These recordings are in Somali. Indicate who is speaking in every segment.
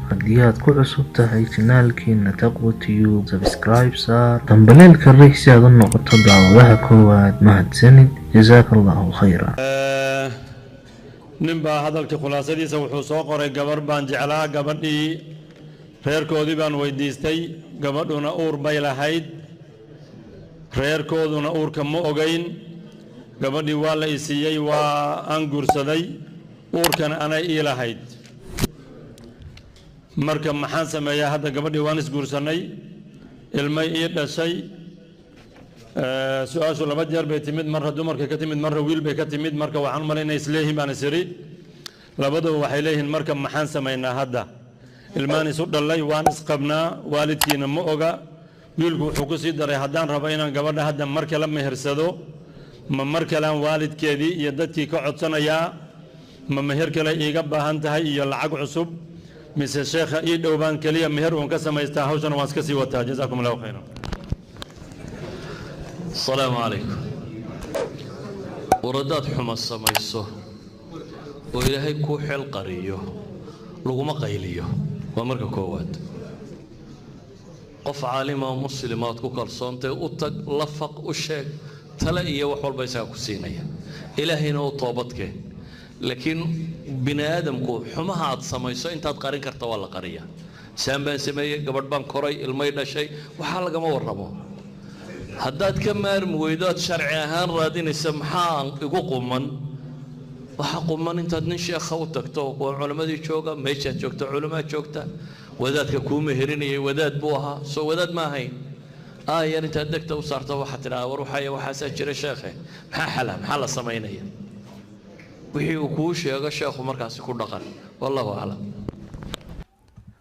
Speaker 1: Haddii aad ku cusub tahay channelkeena Taqwa Tube, subscribe saar, gambaleelka riix si aad u noqoto daawadaha koowaad. Mahadsanid, jazaaka Allahu khayra.
Speaker 2: Nin baa hadalkii khulaasadiisa wuxuu soo qoray: gabarh baan jeclaa, gabadhii reerkoodii baan weydiistay, gabadhuna uur bay lahayd, reerkooduna uurka ma ogeyn. Gabadhii waa la i siiyey, waa aan guursaday, uurkana anay ii lahayd. Marka maxaan sameeyaa hadda? Gabadhii waan isguursannay, ilmay ii dhashay. Su-aashu laba jeer bay timid, marra dumarkay ka timid, marra wiil bay ka timid. Marka waxaan u malaynaya isleeyihiin baan isiri, labaduba waxay leeyihiin: marka maxaan samaynaa hadda? Ilmaan isu dhallay, waan isqabnaa, waalidkiina ma oga. Wiilku wuxuu ku sii daray: haddaan rabo inaan gabadha hadda mar kale mehersado, ma mar kalean waalidkeedii iyo dadkii ka codsanayaa? Ma meher kale iiga baahan tahay iyo lacag cusub, mise sheekha ii dhow baan keliya meher uun ka samaystaa, hawshana waan iska sii wataa? Jazaakum Allahu khayran.
Speaker 3: Asalaamu calaykum. War, haddaad xuma samayso oo Ilaahay kuu xel qariyo, laguma qayliyo. Waa marka koowaad. Qof caalima oo muslimaad ku kalsoontay u tag, la faq, u sheeg, tale iyo wax walba isagaa ku siinaya. Ilaahayna u toobadkeen. Laakiin bini aadamku xumaha aad samayso intaad qarin karta waa la qariyaa. Saan baan sameeyey, gabadh baan koray, ilmay dhashay, waxaa lagama warramo. Haddaad ka maarmi weydo, aad sharci ahaan raadinaysa maxaa igu quman, waxaa quman intaad nin sheekha u tagto, kuwa culammadii jooga meeshaad joogta, culamaa joogta, wadaadka kuu meherinayay wadaad buu ahaa, soo wadaad ma ahayn? Aayar intaad degta u saarto waxaad tidhaha: war, waxaya waxaasaa jira sheekhe, maxaa xala, maxaa la samaynaya? Wixii uu kuu sheego sheekhu markaasi ku dhaqan. Wallahu aclam.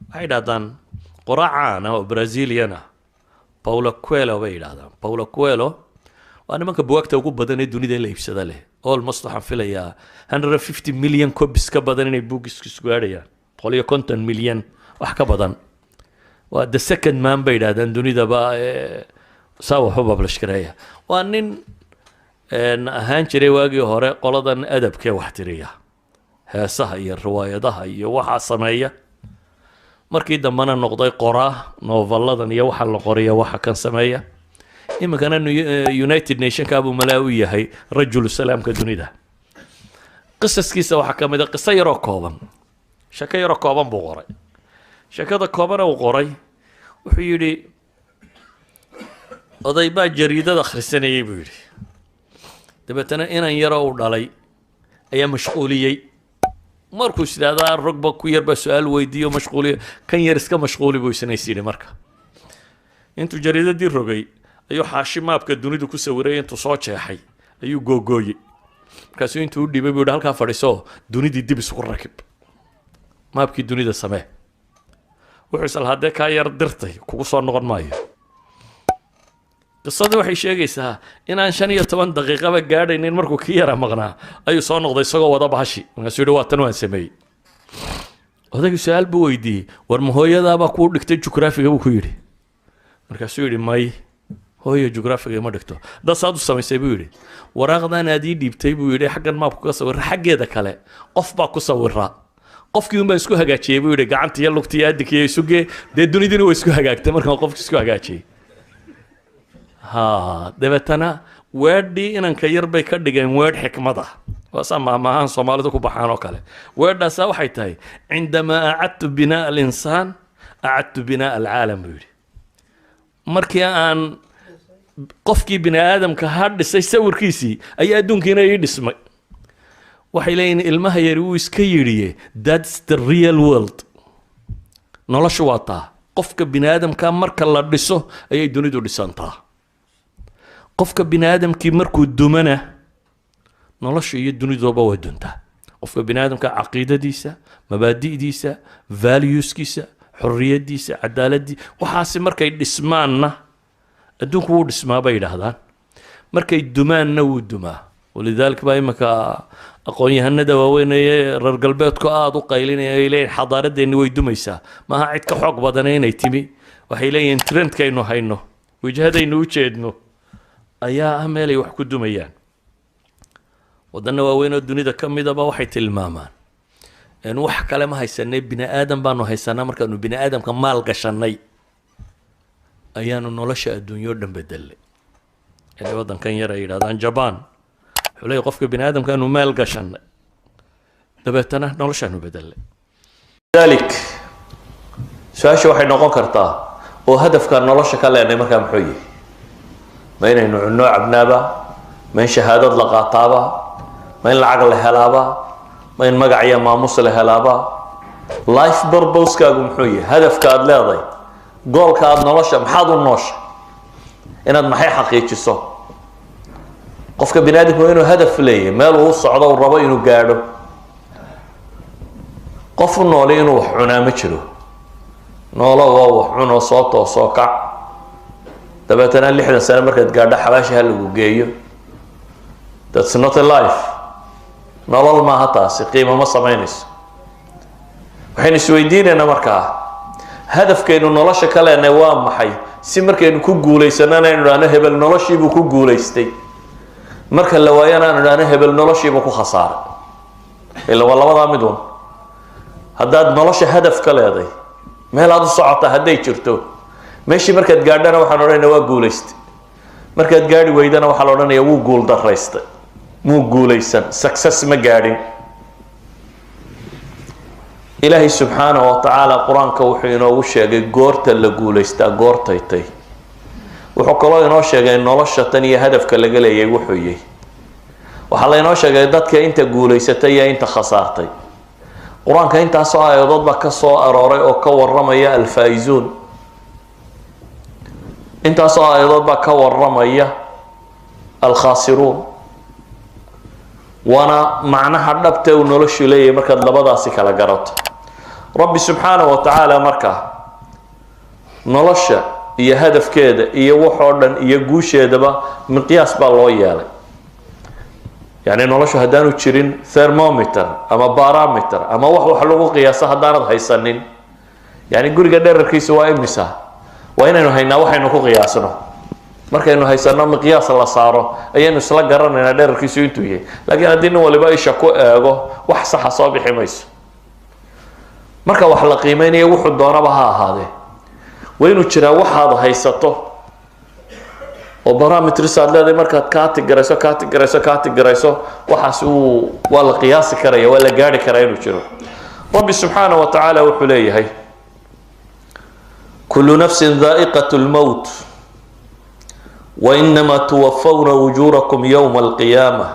Speaker 4: Waxay yidhahdaan qoraa caan ah oo Brazilian ah, Paulo Coelho bay yidhahdaan. Paulo Coelho waa nimanka buwaagta ugu badan ee dunida in la iibsada leh. Almost waxaan filayaa 150 million copies ka badan inay buugiskiisu gaadhayaan, 150 milyan wax ka badan. Waa the second man bay yidhahdaan dunidaba saa wax u publish gareeya. Waa nin ahaan jiray waagii hore qoladan adabkee wax tiriya, heesaha iyo riwaayadaha iyo waxaa sameeya, markii dambena noqday qoraa novelladan iyo waxa la qoriya, waxa kan sameeya. Iminkana United Nationka buu malaa u yahay rajulu salaamka dunida. Qisaskiisa waxaa ka mid a qiso yaroo kooban, sheeko yaroo kooban buu qoray. Sheekada koobana uu qoray wuxuu yidhi: oday baa jariidada akhrisanayay buu yidhi. Dabeetana inan yaroo uu dhalay ayaa mashquuliyey. Markuu is idhaahdaa rogba ku yar baa su-aal weydiiyo, mashquuliyo, kan yar iska mashquuli buu isna is yidhi. Marka intuu jariidadii rogay ayuu xaashi maabka dunidu ku sawiray intuu soo jeexay ayuu googooyey. Markaasuu intuu u dhiibay buu yidhi: halkaa fadhiso, dunidii dib isugu rakib, maabkii dunida samee. Wuxuu islahaa dee kaa yar dirtay kugu soo noqon maayo. Qisadii waxay sheegaysaa inaan 15 daqiiqaba gaadhaynin markuu kii yara maqnaa ayuu soo noqday isagoo wada bahashi. Markaasuu yidhi: waa tan, waan sameeyey. Odaygu su-aal buu weydiiyey: war, ma hooyadaabaa kuu dhigtay jugraafiga? buu ku yidhi. Markaasuu yidhi: may, hooyo jugraafiga ima dhigto. Dad saad u samaysay? buu yidhi. Waraaqdan aad ii dhiibtay, buu yidhi, xaggan maabku ka sawira, xaggeeda kale qof baa ku sawira. Qofkii un baan isku hagaajiyey, buu yidhi, gacanta iyo lugta iyo adinka iyo isugee, dee dunidina way isku hagaagtay markaan qofki isku hagaajiyey. Ha, dabeetana weedhii inanka yar bay ka dhigeen weedh xikmad ah. Waasaa maahmaahaan Soomaalidu ku baxaan oo kale. Weedhaasaa waxay tahay: عندما أعدت بناء الإنسان أعدت بناء العالم, buu yidhi. Markii aan qofkii bini aadamka ha dhisay sawirkiisii ayaa adduunkiina ii dhismay. Waxay leeyihin ilmaha yari wuu iska yidhiye: that's the real world. Noloshu waa taa. Qofka bini aadamka marka la dhiso ayay dunidu dhisantaa. Qofka bini aadamkii markuu dumana, nolosha iyo duniduba way duntaa. Qofka bini aadamka caqiidadiisa, mabaadi'diisa, valueskiisa, xorriyadiisa, cadaaladii, waxaasi markay dhismaanna adduunku wuu dhismaa bay yidhaahdaan, markay dumaanna wuu dumaa. ولذلك baa iminka aqoon-yahanada waaweyn ee reer galbeedku aada u qaylinaya, ay leeyihin xadaaradeenni way dumaysaa. Maaha cid ka xoog badana inay timi. Waxay leeyihiin trendkaynu hayno, wajahadaynu u jeedno ayaa ah meelay wax ku dumayaan. Waddanna waaweyn oo dunida ka midaba waxay tilmaamaan Wax kale ma haysanay, bini aadam baanu haysanaa. Markaanu bini aadamka maal gashanay ayaanu nolosha adduunyo dhan bedelnay. Yani waddankan yar ay yidhahdaan Jaban wuxuu leeyahy qofka bini aadamkaanu maal gashanay, dabeetana noloshaanu bedelnay. Dalik su-aasha waxay noqon kartaa oo hadafka nolosha ka leenay markaa muxuu yihi? Ma inaynu cunno cabnaaba? Ma in shahaadad la qaataaba? Ma in lacag la helaaba? Ma in magac iyo maamus la helaaba? Life purpose-kaagu muxuu yahay? Hadafka aada leedahay, goal-ka aada nolosha, maxaad u noosha, inaad maxay xaqiijiso? Qofka bini aadamku waa inuu hadaf leeyahay, meel uu socdo, uu rabo inuu gaadho. Qof u nooli inuu wax cunaa ma jiro. Noolo waa wax cunoo, soo toosoo kac, dabeetana 60 sano markaad gaadho xabaasha ha lagu geeyo. That's not a life. Nolol maaha taasi, qiimo ma samaynayso. Waxaynu isweydiinaynaa markaa, hadafkaynu nolosha ka leenahay waa maxay? Si markaynu ku guulaysanana aynu idhahno hebel noloshiibuu ku guulaystay, marka la waayana aanu idhahno hebel noloshiibuu ku khasaaray. Ila waa labadaa mid un. Haddaad nolosha hadaf ka leeday, meel aad u socota hadday jirto, meeshii markaad gaadhana waxaan odhanaya waa guulaystay, markaad gaadhi weydana waxaa la odhanaya wuu guul daraystay, muu guulaysan, success ma gaadhin. Ilaahay subxaanahu wa tacaala qur-aanka wuxuu inoogu sheegay goorta la guulaystaa goortay tay. Wuxuu kaloo inoo sheegay nolosha tan iyo hadafka laga leeyay wuxuu yahay. Waxaa laynoo sheegay dadka inta guulaysatay iyo inta khasaartay. Qur-aanka intaasoo aayadood baa ka soo arooray oo ka waramaya alfaa'izuun, intaasoo aayadood baa ka waramaya alkhaasiruun. Waana macnaha dhabta uu noloshu leeyahay markaad labadaasi kala garato. Rabbi subxaanahu wa tacaala markaa nolosha iyo hadafkeeda iyo waxoo dhan iyo guusheedaba miqyaas baa loo yeelay. Yani noloshu haddaanu jirin thermometer ama barometer ama wax lagu qiyaaso haddaanad haysanin, yani guriga dherarkiisa waa imisa, waa inaynu haynaa waxaynu ku qiyaasno. Markaynu haysano miqyaas la saaro ayaynu isla garanaynaa dherarkiisu intuu yahay. Laakiin haddii nin waliba isha ku eego, wax saxa soo bixi mayso. Marka wax la qiimeynaya, wuxuu doonaba ha ahaadee, waa inuu jiraa waxaad haysato oo barometers aad leedahay. Markaad kaati garayso, kaati garayso, kaati garayso, waxaas uu waa la qiyaasi karaya, waa la gaari karaa inuu jiro. Rabbi subxaanahu wa tacaala wuxuu leeyahay: كل نفس ذائقة الموت وإنما توفون أجوركم يوم القيامة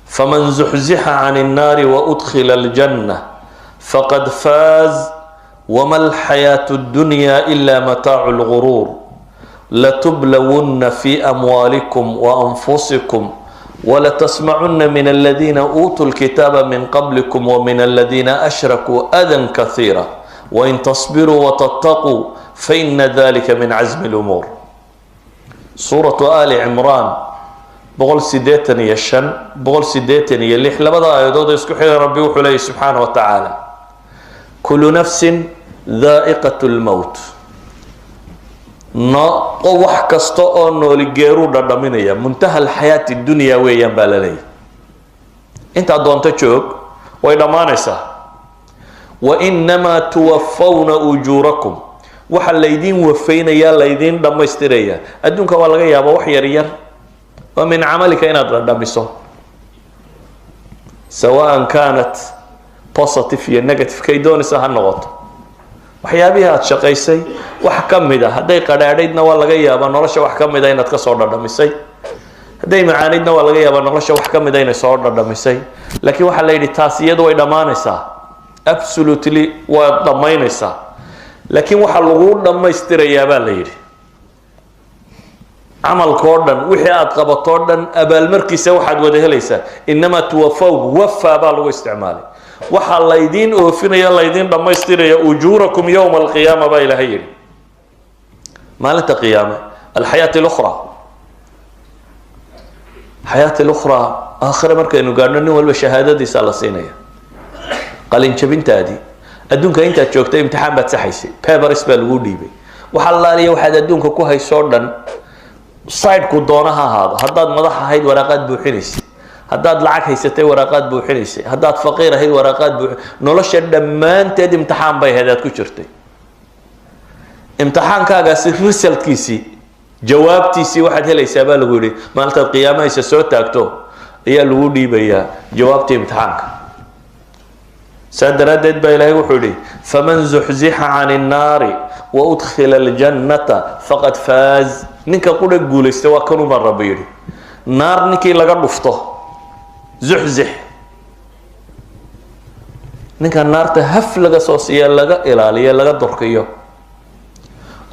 Speaker 4: فمن زحزح عن النار وأدخل الجنة فقد فاز وما الحياة الدنيا إلا متاع الغرور. لتبلون في أموالكم وأنفسكم ولتسمعن من الذين أوتوا الكتاب من قبلكم ومن الذين أشركوا أذى كثيرا وإن تصبروا وتتقوا فإن ذلك من عزم الأمور. Suuratu Ali Cimraan, 185, 186, labada aayadood isku xiga, Rabbi wuxuu leeyay subxaana wa tacaala: كل نفس ذائقة الموت. No, wax kasta oo nooli geeruu dhadhaminaya. منتهى الحياة الدنيا weeyaan baa la leeyahy. Intaad doonto joog, way dhammaanaysaa. وإنما توفون أجوركم, waxaa laydiin wafaynayaa, laydiin dhammaystiraya. Adduunka waa laga yaabaa wax yar yar oo من عملك inaad dhadhamiso, سواء كانت positive iyo negative kay doonaysa ha noqoto. Waxyaabihii aada shaqaysay wax ka mid a, hadday qadhaadhaydna waa laga yaabaa nolosha wax ka mid a inaad kasoo dhadhamisay, hadday macaanaydna waa laga yaabaa nolosha wax ka mida inay soo dhadhamisay. Laakiin waxaa la yidhi taas iyadu way dhammaanaysaa, absolutely waad dhammaynaysaa. Laakiin waxaa laguu dhammaystirayaa baa la yidhi camalkao dhan, wixii aada qabatoo dhan abaalmarkiisa waxaad wada helaysaa. إنما توفون, وفى baa lagu isticmaalay. Waxaa laydiin oofinaya, laydiin dhammaystiraya أجوركم يوم القيامة baa Ilaahay yidhi, maalinta qiyaame. الحياة الأخرى, حياة الأخرى, aakhire markaynu gaadhno, nin walba shahaadadiisa la siinaya, qalinjabintaadii. Adduunka intaad joogtay imtixaan baad saxaysay, papers baa lagu dhiibay. Waxa laaliya waxaad adduunka ku haysoo dhan, sideku doona ha ahaado, haddaad madax ahayd waraaqaad buuxinaysay,
Speaker 3: Haddaad lacag haysatay, waraaqaad buuxinaysay. Haddaad faqiir ahayd, waraaqaad buux. Nolosha dhammaanteed imtixaan bay ahayd aad ku jirtay. Imtixaankaagaasi resultkiisii, jawaabtiisii, waxaad helaysaa baa lagu yidhi maalintaad qiyaamahaysa soo taagto ayaa lagu dhiibayaa jawaabtii imtixaanka. Saa daraaddeed baa Ilaahay wuxuu yidhi: فمن زحزح عن النار وأدخل الجنة فقد فاز. Ninka qura guulaysta waa kanubaa Rabbi yidhi, naar ninkii laga dhufto. زحزح, ninka naarta haf laga soo siiya, laga ilaaliyo, laga durkiyo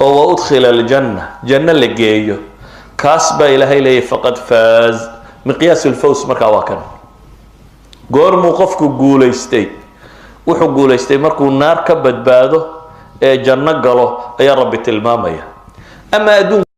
Speaker 3: oo وأدخل الجنة, janno la geeyo, kaas baa Ilaahay leeyahy فقد فاز. مقياس الفوز markaa waa kan. Goormuu qofku guulaystay? Wuxuu guulaystay markuu naar ka badbaado ee janno galo, ayaa Rabbi tilmaamaya. Ama adduunka